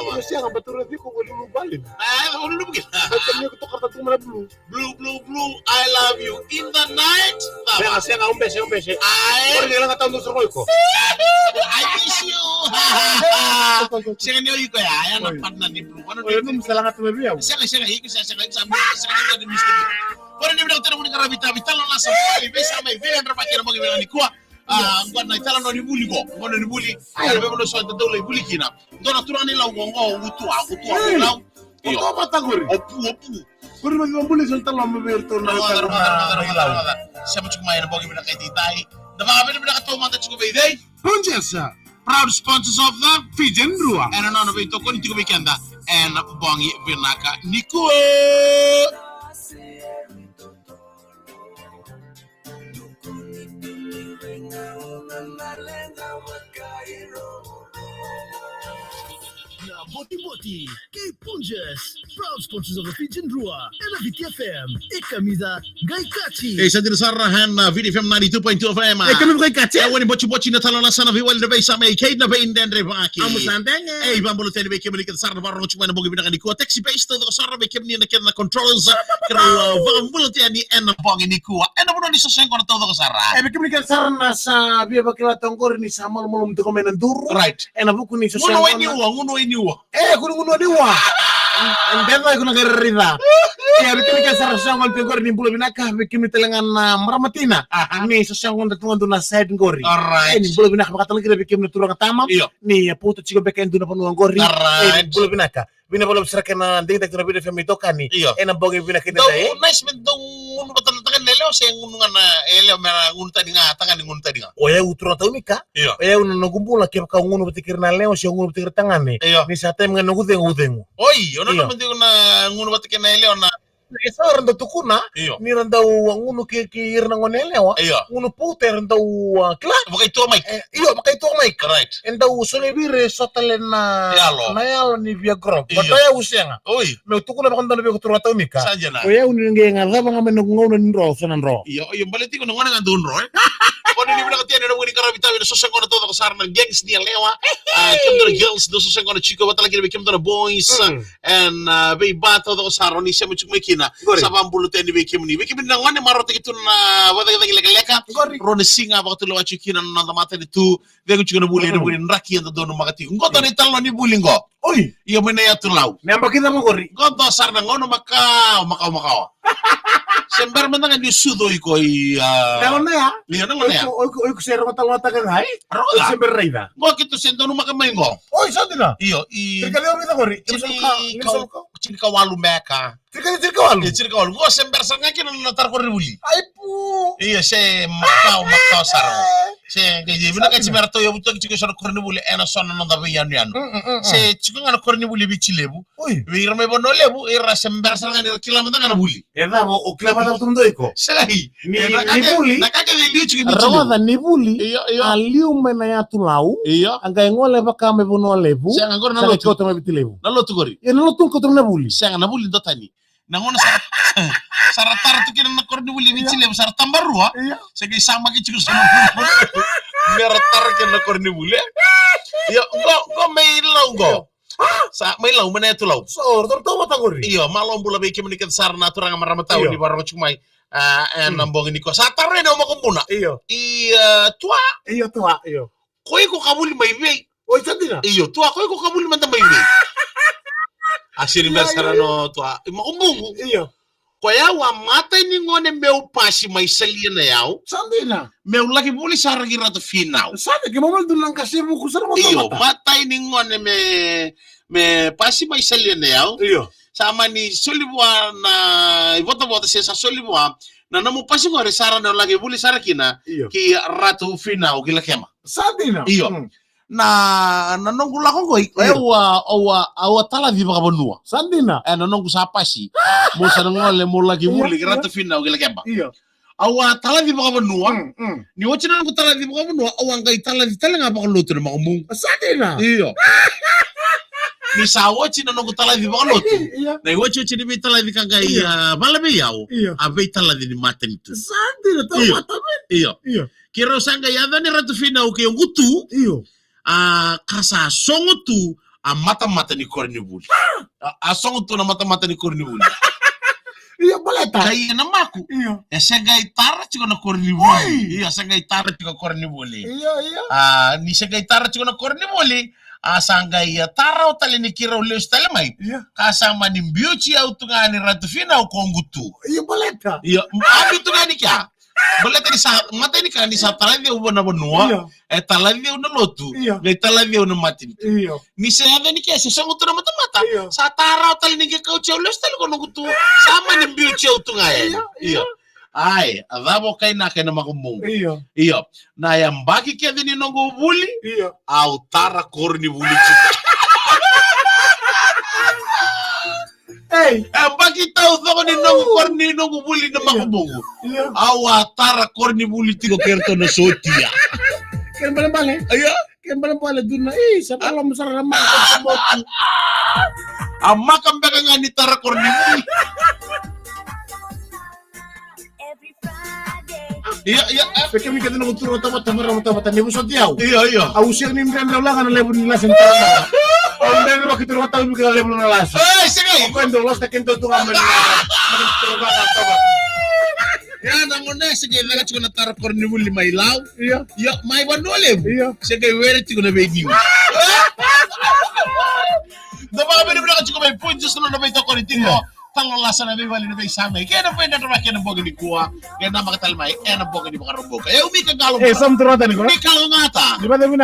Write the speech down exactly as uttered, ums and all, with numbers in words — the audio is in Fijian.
Io, sega, batura tiko ko lulu bali. Ah, o lulu bukina. Batura tiko ko lulu. Blue, blue, blue, I love you in the night. Sega, sega, umbese, umbese. Ai. Ora ni langa tau do soro iko. I miss you. Sega ni o iko ya, ya na partner ni Blue. Oi, num salanga tu via. Sega, sega, iko sega, sega, sega, sega, sega, sega. Ora ni vinaka tena vuni karavi tavi talo na sa mai, vei sa mai, vei andra vaki na mogi vei na nikua. Ah, qo na italanoa ni vuli qo. Qo na ni vuli. Ai. Era vevano so ta dola i vuli kina. Dua na turaga ni Lau qo, qo, utua, utua ni Lau. Io. Utua vata qori. O Pu, o Pu. Qori na vuli so talo me vei ratou na italanoa ni Lau. Sema tiko mai na bogi vinaka i taitai. Da vakavinavinaka taumada tiko vei cei? Punjas, proud sponsors of the Fijian Drua. Ena nona veitokoni tiko vei keda ena bogi vinaka nikua. Na Botiboti kei Punjas, proud sponsors of the Fijian Drua, ena Viti F M, e kamica qai kaci. E sa dina sara ena Viti F M ninety-two point two F M. E kamica qai kaci. E wani botiboti na talo na sa na veiwali na veisame kei na veidredrevaki. Amo sa dege. E, ivabula teni vei kemuni kece sara na vakarorogo tiko mai na bogi vinaka nikua. Taxi base taucoko sara vei kemuni na kena controls. Kerau, ah, vakabula teni ena bogi nikua. Ena vanua ni sosoqona taucoko sara. E vei kemuni kece sara na sa via vakila toka qori ni sa malumalumu tiko mai na duru. Right. Ena vuku ni sosoqona. Gunu wai ni ua, gunu wai ni ua. E, gunu, gunu wai ni ua. Ena dela iko na qai raica. E, vei kemuni kece sara sosoqona tiko qori ni bula vinaka, vei kemuni tale ga na marama tina. Aha. Ni sosoqona tu ga dua na side qori. Alright. E, ni bula vinaka vakatale kina vei kemuni na turaga tama. Io. Ni a puta tiko beka e dua na vanua qori. Alright. E, ni bula vinaka. Vinaka vakalevu sara kei na digitaki tu na Viti F M itokani. Io. Ena bogi vinaka kina dai. Dau nice me dau gunu vata na tagane na yalewa se gunu ga na yalewa me ra gunu tani ga, tagane gunu tani ga. O yau turaga tau Mika. Io. O yau na noqu bula kevaka au gunu vata kei ira na yalewa se au gunu vata kei ira na tagane. Io. Ni sa taimi ga noqu cegu, au cegu. Oi, o na, io, na madi na gunu vata kei na yalewa na E sa ra dau tukuna, io, ni ra dau gunu kei, kei ira na gone yalewa. Io. Gunu pauta era dau, ah, kila. Vakaitua mai. E, io, vakaitua mai. Right. E dau solia vei ira e so tale na yalo, na yalo ni via grog. Io. Vata yau sega. Oi. Meu tukuna vakadodonu vei iko turaga tau Mika. Sa dina. O yau ni qai gacava ga mai na gauna ni dro, so na dro. Io, io, baleti iko na gone ga dau dro, e? Koni ni vinaka tiko ena vuku ni qaravi tavi na sosoqona taucoko sara na gangs ni yalewa. Ah, kemudou na girls, dou sosoqona tiko, vata tale kina vei kemudou na boys. Mm. Ena, ah, veiba taucoko sara o ni sema tiko mai kina. Qori. Sa vakabula teni vei kemuni. Vei kemuni na gone marautaki tu na vakacakacaka lekaleka. Qori. Rua na siga vakatulewa tiko kina na noda matanitu. Cegu tiko na vuli, mm, ena vuli draki eda donumaka tiko. Qo dua na italanoa ni vuli qo. Oi. Io, mai na yatu Lau. Na yabaki cava qori? Qo dua sara na gauna makawa, makawa, makawa. Se bera mada ga ni sucu o iko i, ah, na gauna ya? Io, na gauna ya. O iko, o iko, o iko se rogo tale ga, e? Rogo tale ga. Se bera raica. Qo keitou se donumaka mai qo. Oi, sa dina? Io, i... Tini ka, tini ka walu beka. Tini ka, tini ka walu? E, tini ka walu. Qo se bera sara ga kina na tara koronivuli. Ai pu. Io, se makawa, makawa sara. Se qai vinaka se me ratou yavutaki tiko e so na koronivuli ena so na noda veiyanuyanu. Mm, mm, mm, mm. Se tiko ga na koronivuli e Viti Levu. Oi. Vei ira mai Vanua Levu, ira se bera sara ga ni ra kila mada ga na vuli. E cava, o kila mada tu mada iko? Sega. Ni, e, na, ni ka ke, vuli. Na ka ke liu tiko e Viti Levu. Rogoca, ni vuli. Io, io. A liu mai na yatu Lau. Io. A qai gole vaka mai Vanua Levu. Sega, qori na lotu. Sa qai kauta mai Viti Levu. Na lotu qori. Io, na lotu kauta mai na vuli. Sega, na vuli dua tani. Na gauna sa ra, sa ra tara tu kina na koronivuli e Viti Levu, sa ra tabarua. Io. Se qai samaki tiko so na me ra tara kina na koronivuli, e? Io, qo, qo mai Lau qo. Io. Sa mai Lau, mai na yatu Lau. So, ratou, ratou vata qori. Io, malo bula vei kemuni kece sara na turaga, marama, tau, io, ni vakarorogo tiko mai. Ah, ena, mm, bogi nikua. Sa taro yani o Makubuna. Io. I, ah, Tua. Io, Tua, io. Ko iko ka vuli mai vei? Oi, sa dina? Io, Tua, ko iko ka vuli mada mai vei? A sega ni bera sara, io, no Tua. I Makubuqu. Io. Ko yau a matai ni gone meu pasi mai Salianayau. Sa dina? Meu laki vuli sara ki Ratu Finau. Sa dina, keimami dua na qase vuku sara. Io, matai ni gone me, me pasi mai Salianayau. Io. Sa mani soli vua na ivotavota se sa soli vua na nomu pasi qori, sara na laki vuli sara kina, io, ki Ratu Finau ki Lakeba. Sa dina? Io. Mm. Na, na noqu lako qoi, io, au a, au a, au a talaci vakavanua. Sa dina? E, na noqu sa pasi. Mo sa na gole mo laki vuli, io, ki Ratu Finau ki Lakeba. Io. Au a talaci vakavanua. Mm, mm. Ni oti na noqu talaci vakavanua, au a qai talaci tale ga vakalotu na Makubuqu. Sa dina? Io. Ni sa oti na noqu talaci vakalotu. Io. Na iotioti ni veitalaci ka qai, io, ah, vala vei au. Io. A veitalaci ni matanitu. Sa dina, tau, io, matanitu. Io. Io. Keirau sa qai yaco yani Ratu Finau kei Ogutu. Io. Ah, ka sa sogo tu a matamata ni koronivuli. A, a sogo tu na matamata ni koronivuli. Io, baleta. Ka ia na maku. Io. E se qai tara tiko na koronivuli. Oi. Io, se qai tara tiko koronivuli. Io, io. A, ni se qai tara tiko na koronivuli, a sa qai, a, tara o tale ni keirau lesu tale mai. Io. Ka sa mani biuti au tu ga ni Ratu Fina o koqu tu. Io, baleta. Io, a biu tu ga ni kea. Baleta ni sa, matai ni ka ni sa tala ceu na vanua, io, e tala ceu na lotu, io, qai tala ceu na matanitu. Io. Ni se yaco ni ke, se sogo tu na matamata, io, sa tara o tale ni qai kauti au lesu tale ko noqu tu, sa mani biuti au tu ga yani. Io, io. Io. Ai, a cava o kainaka ena makubuqu. Io. Io. Na yabaki kece ni noqu vuli, io, au tara koronivuli tiko. Ei, e baki tau coko ni noqu koro ni noqu vuli na makubuqu. Io. Au a tara koronivuli tiko kei ratou na sotia. Kena balebale. Io. Kena balebale dua na, ei, sa bala mo sara na maka. A maka beka ga ni tara koronivuli. Io, io, e. Vei kemuni kece noqu turaga tamata, tamata, tamata, ni vosoti au. Io, io. Au sega ni dredre, au laga na levu ni lasa ni tamata. Au dredre vaka turaga tamata, vaka na levu na lasa. E, sega. Au koya dau lasa kina tu ga mai na, mai na turaga tamata. Ia na gauna e se qai caka tiko na tara koronivuli mai Lau. Io. Io, mai Vanua Levu. Io. Se qai were tiko na veiniu. Da vakavinavinaka tiko mai Punjas na veitokoni tiko. Io. Talo lasa na veivale na veisame. Kei na vei na drama kei na bogi nikua. Kei na maka tale mai ena bogi ni Vakaraubuka. E umi ka qalo. E, sa muturata ni ko. Ni kalougata. Ni vakavinaka.